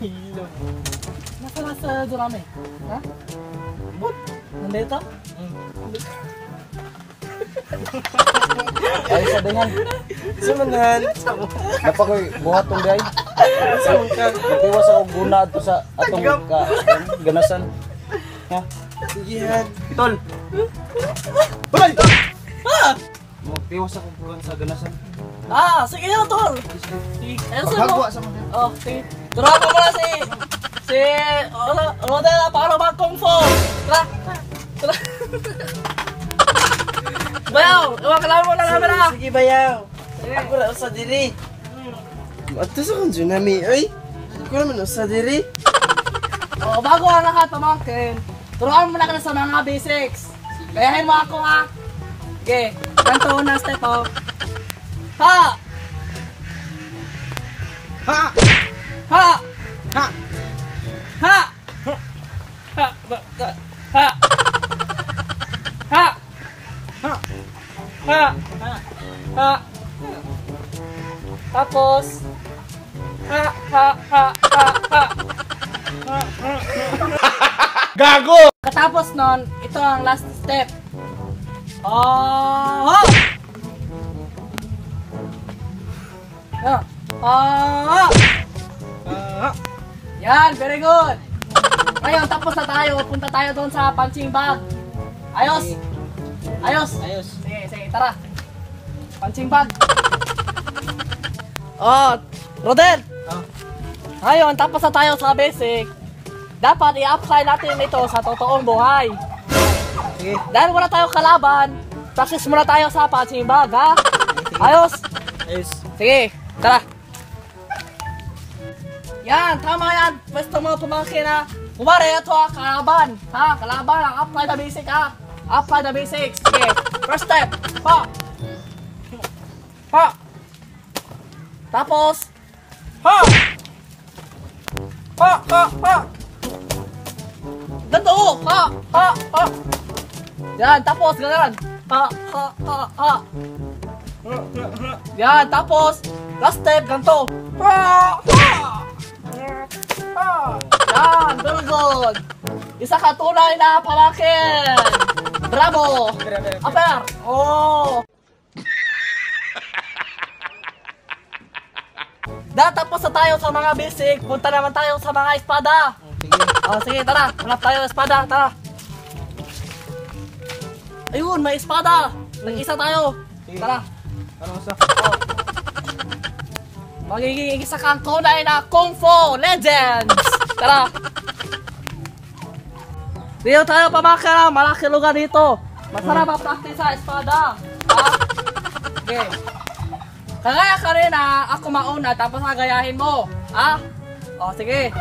Hilom. Nasa nasa Durame? Ha? But. Nandito? Ay, sa dingan. Sumanhan. Napakoy buhatong day. Sa ka. Nagtiwas ako guna ato sa atong ka ganasan. Ha? Sige han. Tol. Hoy! Ah! Magtiwas ako buwan sa ganasan. Ah, sige na, tol. Sige, ayun sa mo. Paghagwa sa mga. Oh, sige. Turuan mo muna si Rodel, paano mag kung fu. Tara. Tara. Bayaw, iwan ka lang muna namin ah. Sige bayaw. Ako ra usa diri. Ato sa kong tsunami, oy. Ako naman usa diri. Oh, bago ang lahat, pamangkin. Turuan mo na kita sa mga basics. Gayahin mo ako ha. Sige, ganito unang step oh. Ha! Ha! Ha! Ha! Ha! Ha! Ha! Ha! Ha! Ha! Ha! Ha! Tapos, ha! Ha! Ha! Ha! Ha! Gago! Katapos nun, ito ang last step. Ah! Ah! Ah! Ah! Yan, very good. Ngayon, tapos na tayo. Punta tayo doon sa punching bag. Ayos! Ayos! Ayos. Sige, sige, tara. Punching bag. Oh, Rodel! Ah. Ngayon, tapos na tayo sa basic. Dapat i-apply natin ito sa totoong buhay. Sige. Dahil wala tayong kalaban, practice muna tayo sa punching bag, ha? Ayos! Ayos. Sige, tara. Yan, tama yan. Pwesto mo, pamangkin, ha. Kumare, ito ha, kalaban. Ha, kalaban, ha. Apply the basic, ha. Apply the basics. Sige, first step. Pa. Pa. Tapos, ha. Ha, ha, ha. Ganito, ha, ha, ha. Yan, tapos, ganyan. Ha, ha, ha, ha. Yan, tapos, last step, ganito. Ha! Ha! Ha! Yan, very good. Isa ka tunay na pamangkin. Bravo! Upper! Oh! Natapos na tayo sa mga basic, punta naman tayo sa mga espada. Sige. Oh, sige, tara. Hanap tayo ng espada, tara. Ayun, may espada. Nag-isa tayo. Sige. Tara. Ano usa? Oh. Magiging isa kang tunay na Kung Fu Legends! Tara! Dito tayo pamakara, malaki lugar dito. Masarap ang practice sa espada. Ha? Okay. Kagaya ka rin ha, ako mauna tapos gagayahin mo. Ha? O, sige.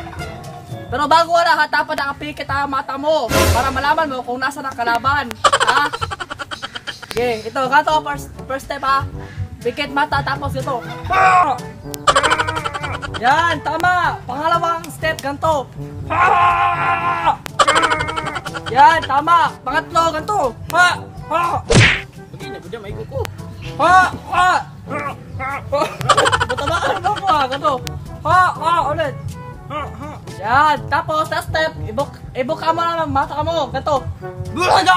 Pero bago wala ha, dapat nakapikit ang mata mo para malaman mo kung nasa ang kalaban. Ha? Okay, ito, ganito first step ha. Pikit mata tapos ito. Yan, tama. Pangalawang step, ganito. Yan, tama. Pangatlo, ganito. Ha! Ha! Pagi na gud may kuko. Ha! Ha! Matamaan mo ko ha, ganito. Ha! Ha! Ulit. Yan, tapos last step, ibuka mo naman mata mo, ganito. Bulaga!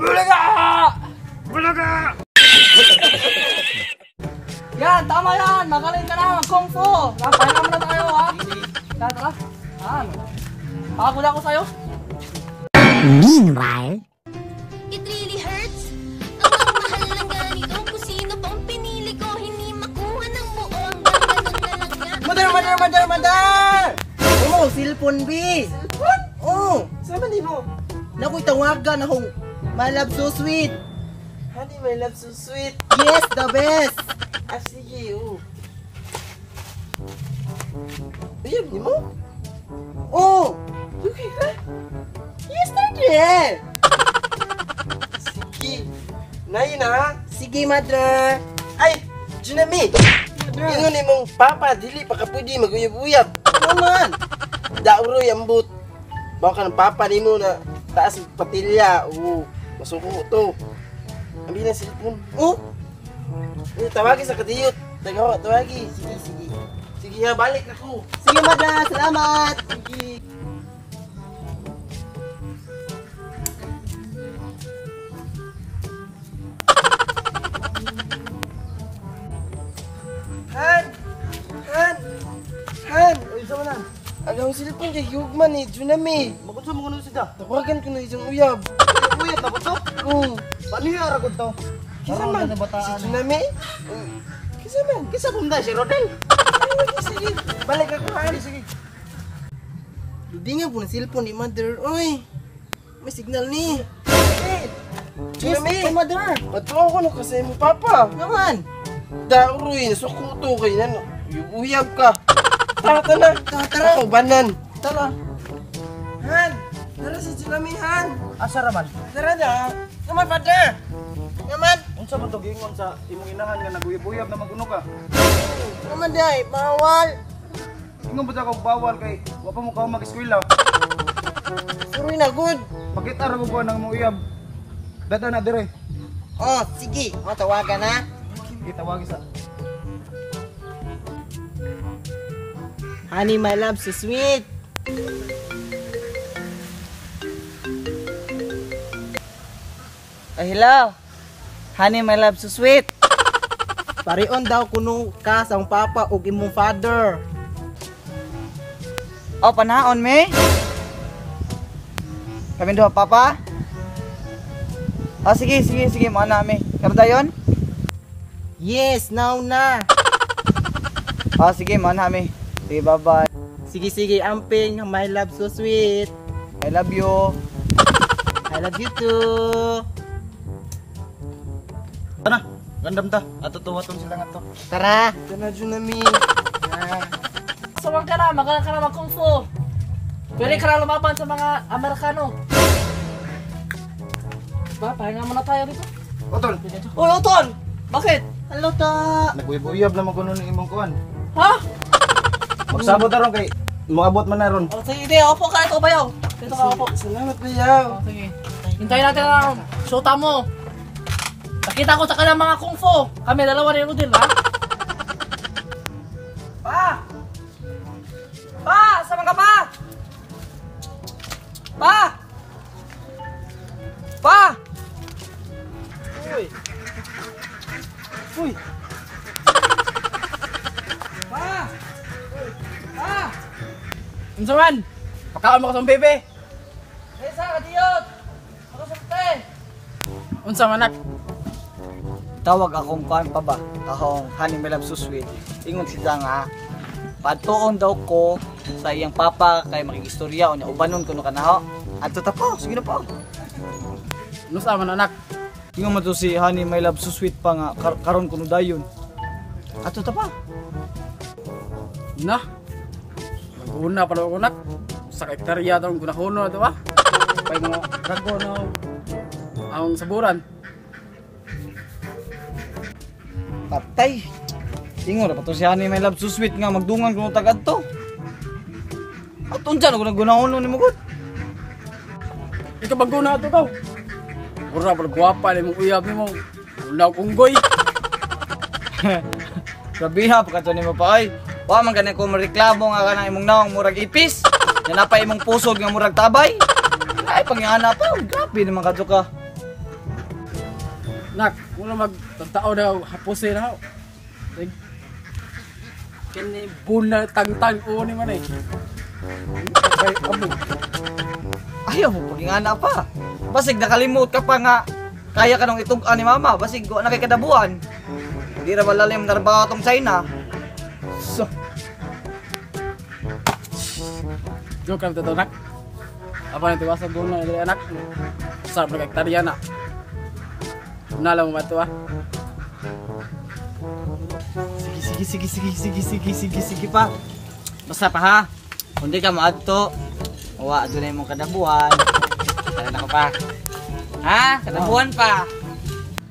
Bulaga! Bulaga! Yan, tama yan. Magaling ka na, kung fu. Pahinga muna tayo, ha? Tara, tara. Ano? Pagod ako sa'yo. Meanwhile, It really hurts. Ang magmahal ng ganito. Kung sino pang pinili ko, hindi makuha ng buo. Hanggang ganun na lang nga. Mother, mother, mother, mother! Oo, cellphone, B! Cellphone? Oo! Saan man mo? Nakoy tawagan akong my love so sweet. Honey, my love so sweet. Yes, the best. Ah, sige, oo. Uyab ni mo? Oo! Okay ka? Yesterday! Sige. Nay na. Sige, madra. Ay, Junami. Ingon ni mong papa, dili pa ka pwede mag-uyab-uyab. Naman. Dauroy ang but. Baka ng papa nimo na taas ang patilya. Oo, masuko to. Ambil na cellphone. Oh! Eh, tawagi sa kadiyot. Tagawa, tawagi. Sige, sige. Sige. Sige ha, balik na ko. Sige, madre. Salamat. Sige. Han! Han! Han! Uy, sa man? Ang akong silipon kay Hugman ni Junami. Makunsa mo kuno siya? Tawagan ko na isang uyab. Uyab na ba to? Oo. Paniya ra gud to. Kisa man? Si Junami? Kisa man? Kisa pumda si Rodel. Ay, sige. Balik ako, Han. Sige. Hindi nga po na cellphone ni mother. Uy! May signal ni. Yes, Junami! kay mother. Patuwa ko na kasi mo papa. Naman. Dauroy, nasuko to kay nan. Uyab ka. Tara tara. Tara tara. Ako banan. Tara. Han! Tara si Junami, Han! Asa ra man? Tara na! Naman, father! Naman! Unsa man to giingon sa imong inahan nga naguyab-uyab na maguno ka? Naman, day! Bawal! Ingon ba ka bawal kay wa pa mo ka mag-eskwela? Suroy na, good! Pakita ra ko kuan ang imong uyab. Dada na dire. Oh, sige. Matawagan na. Gitawagi sa. Honey, my love, so sweet. Oh, hello. Honey, my love, so sweet. Parion daw kuno ka sa akong papa ug imong father. Oh, panaon me. Kami duha, papa. Oh, sige, sige, sige. Mo na me. Karon dayon? Yes, now na. Oh, sige, mo na me. Sige, bye-bye. Sige, sige, amping. My love, so sweet. I love you. I love you too. Tara, gandam ta. Ato tuwaton sila nga to. Tara. Tara, Junami! Sumang ka na, magalang ka na mag-kung fu. Pwede ka na lumaban sa mga Amerikano. Ba, pahinga muna tayo dito. Otol, Uy, Utol! Bakit? Hello, ta. naguyab-uyab na maguno ni imong kuan. Ha? Magsabot ta ron kay moabot man na ron. O, sige, hindi. Opo ka ito, bayaw. Dito ka, opo. Salamat, bayaw! O, sige. Hintayin natin ang shota mo. Nakita ko sa kanilang mga kung fu. Kami, dalawa ni Rodel, ha? Pa! Pa! Sama ka pa! Pa! Pa! Uy! Uy! Pa! Pa! Unsa man? Pakaon mo ka sa bebe. Esa, kadiyot! Ako sa te! Unsa man, nak? Tawag akong kuan pa ba? Akong honey my love so sweet. Ingon siya nga, patuon daw ko sa iyang papa kay makigistorya o niya ubanon kuno kanaho. Adto ta po, sige na po. Unsa man, anak? Ingon man to si Honey my love so sweet pa nga karon kuno dayon. Adto ta pa. Na. Maguna pala ako, nak. Sa hektarya daw gunahono na to ba? Pay mga rago na ang saburan. Patay. Ingon ra pa to si Honey my love so sweet nga magdungan kuno tag adto. At unsa na kuno gunahono nimo gud? Ikaw baguna ato ka. Mura pala gwapa ni mong uyab nimo. Wala akong unggoy. Grabe ha, pagkato nimo pa ay. Wa man gani ko mareklamo nga kanang imong naong murag ipis. Nya napa imong pusod nga murag tabay. Ay pangana pa, grabe naman kadto ka. Nak, muna mag tao na hapusin na. Like, kini buna tangtang o ni man eh. Ay, abo. Ayaw mo pagingana pa. Basig nakalimot ka pa nga kaya ka nung itug-an ni mama, basig wa na kay kadabuan. Hindi ra malalim narbaho tong China. So. Joke lang to, nak. Apa nanti wasa guna dari anak. Sarap na hektarya na. Nala mo ba ito ah? Sige, sige, sige, sige, sige, sige, sige pa. Basta pa ha. Kung di ka maadto, wa doon na imong kadabuan. Tara na ko pa. Ha? Kadabuan pa.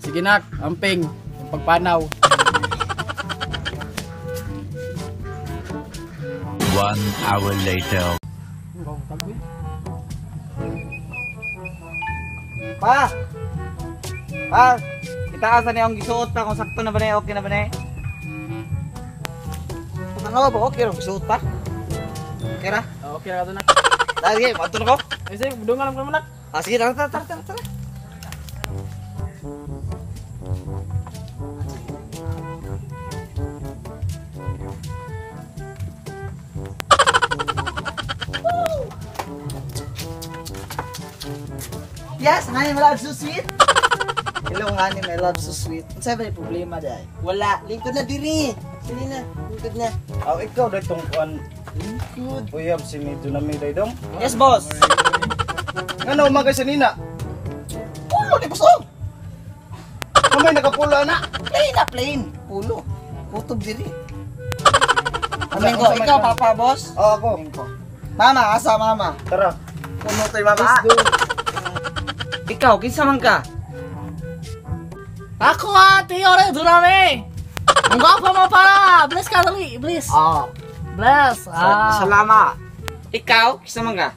Sige nak, amping, ang pagpanaw. 1 hour later. Pa! Pa! Itaas na niya ang gisuot pa kung sakto na ba na okay na ba na. Ang awa ba okay ra suot pa? Okay ra? Okay ra to na. Sige, maadto na ko. Ay sige, dungan lang ko man. Ah, sige, tara tara tara tara. Yes, honey, my love, so sweet. Hello, honey, my love, so sweet. Unsa ba problema dai? Wala, lingkod na diri. Dili na, lingkod na. Aw, ikaw dai tong kuan. Lingkod. Uyab si medyo na may dong. Yes, boss. Ngano umagay sa nina? Pulo ni boss. Oh. Kamay nakapulo na. Plain na plain. Pulo. Kutob diri. Amin ko, ikaw papa boss. Oo, ako. Amin ko. Mama, asa mama? Tara. Puno to'y mama. Ikaw, kinsa man ka? Ako ah, Tiyo re, Dunami. Ang gwapo mo para. Bless ka dali, bless. Oh. Bless. Ah. Salamat. Ikaw, kinsa man ka?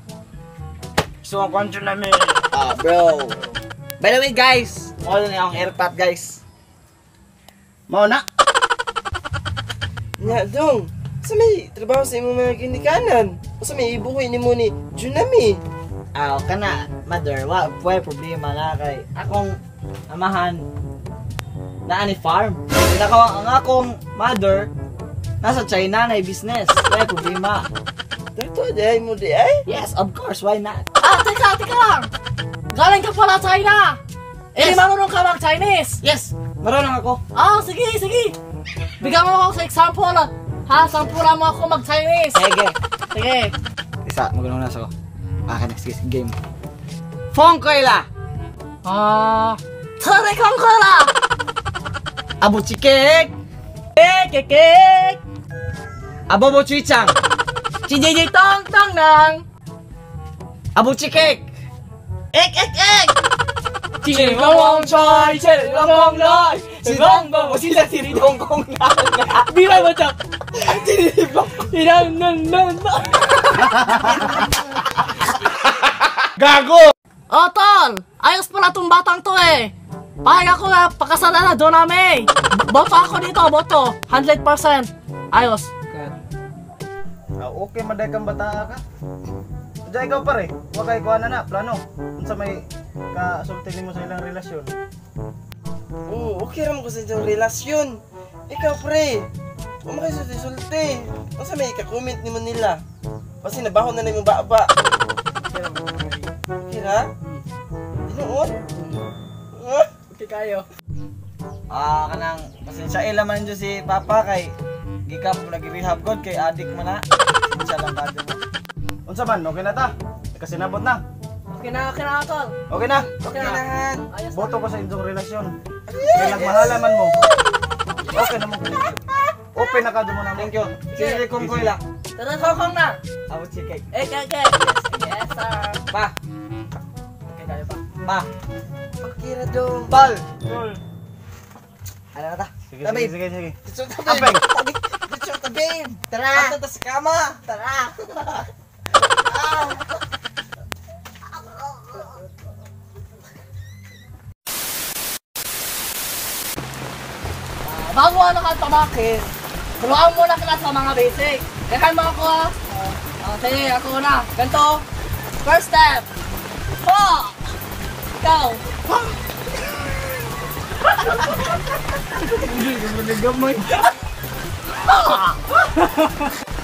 So ang kuan namin. Ah, bro. By the way, guys, mo na akong airpot, guys. Mao na. Nya dong. Sa may trabaho sa imong mga ginikanan. Sa may ibuhi nimo ni Junami. Ah, kana, mother, wa puway problema na kay akong amahan naa ni farm. Kaya ang akong mother nasa China na business. Wala problema. Dito dai mo di ay. Yes, of course, why not? Ah, teka, teka lang. Galing ka pala China. Eh, Yes. marunong ka mag-Chinese. Yes, marunong ako. Ah, sige, sige. Bigyan mo ako sa example. Ha, sampulan mo ako mag-Chinese. Sige. Sige. Isa, magulong na ako. Ah, next game. Phone ko ila. Ah,车的空客啦。 Abo chikek. Kek, kek, kek. Abo bo chuichang. Chi chi chi tong tong nang. Abo chikek. Ek, ek, ek. Chi chi gong gong choi, chi gong gong loi. Chi gong gong, chi chi chi gong gong nang. Di ba mo chak? Chi chi gong. Chi nang nang nang. Gago! Oh, tol! Ayos pala tong batang to eh! Pahig ako na pakasalan na Doname! Boto ako dito, boto! 100%! Ayos! Ah, okay maday kang bata ka. Diyan ikaw pare, wa kay kuha na plano. Unsa may kasulti nimo sa ilang relasyon? Oo, okay ra mo ko sa inyong relasyon. Ikaw pre, wa man kay sulti-sulti. Unsa may ka-comment nimo nila? Kasi nabahon na nimo baba. Okay ra? Tinuod? Okay kayo. Ah, kanang pasensya ila man dyan si Papa kay gikap mo nag-rehab god kay adik man na. Pasensya lang ba dyan. Unsa man, okay na ta? Kasi nabot na. Okay na tol. Okay na. Okay na. Ayos na. Boto ko sa inyong relasyon. Kay nagmahala man mo. Okay na mo. Open na ka mo na. Thank you. Sige, kung ko ila. Tara, kokong na! Abot si cake. Ek, ek, ek! Yes, sir! Pa, Okay kayo pa. pa. Okay ra dong. Tol. Tol. Ano na ta? Sige, Tabi. sige, sige, sige. Dito ta babe. Dito ta babe. Tara. Ato ta sa kama. Tara. Bago ano ka pamakin, turuan muna kita sa mga basic. Gahan mo ako ha. Sige, ako na. Ganito. First step. Ha! Ikaw. Ha!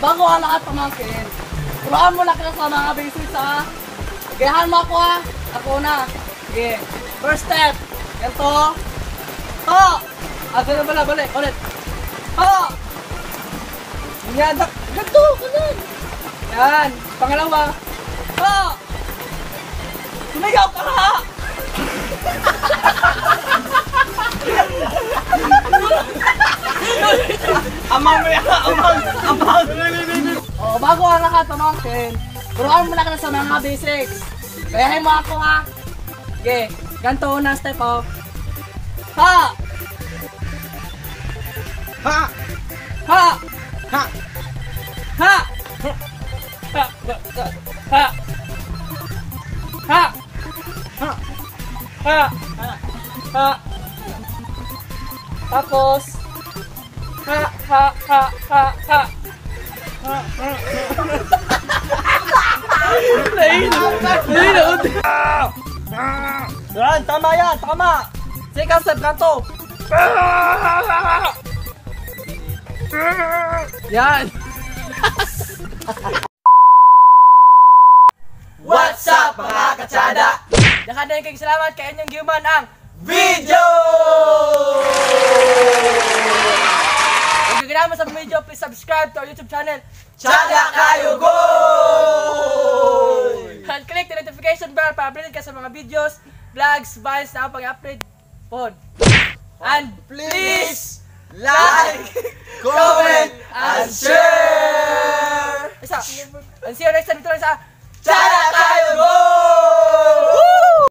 Bago ka lahat pamangkin, turuan mo na kita sa mga basics ha. Gayahan mo ako ha. Ako na. Sige. First step. Ganito. Ha! Ah, ganun pala, balik, ulit. Ha! Yan, ganito, ganun. Yan, pangalawa. Ha! Sumigaw ka ha! Amang mo yan, amang, amang. Oh, bago ang lahat, pamangkin, turuan mo na kita sa mga basics. Gayahin mo ako ha. Sige, ganito unang step oh. Ha! Ha! Ha! Ha! Ha! Ha! Ha! Ha! Ha! Ha! Ha! Tapos, ha, ha, ha, ha, ha. Yan, tama yan, tama. Second step, kanto. Yan. What's up, mga katsada? Daghan kay salamat kay inyong gihuman ang Video! Kung gaganahan mo sa video, please subscribe to our YouTube channel. Tsada kayo go! And click the notification bell para updated ka sa mga videos, vlogs, vines na akong pag-upload pod. And please Like, comment, and share! Isa. And see you next time dito lang sa Tsada kayo go!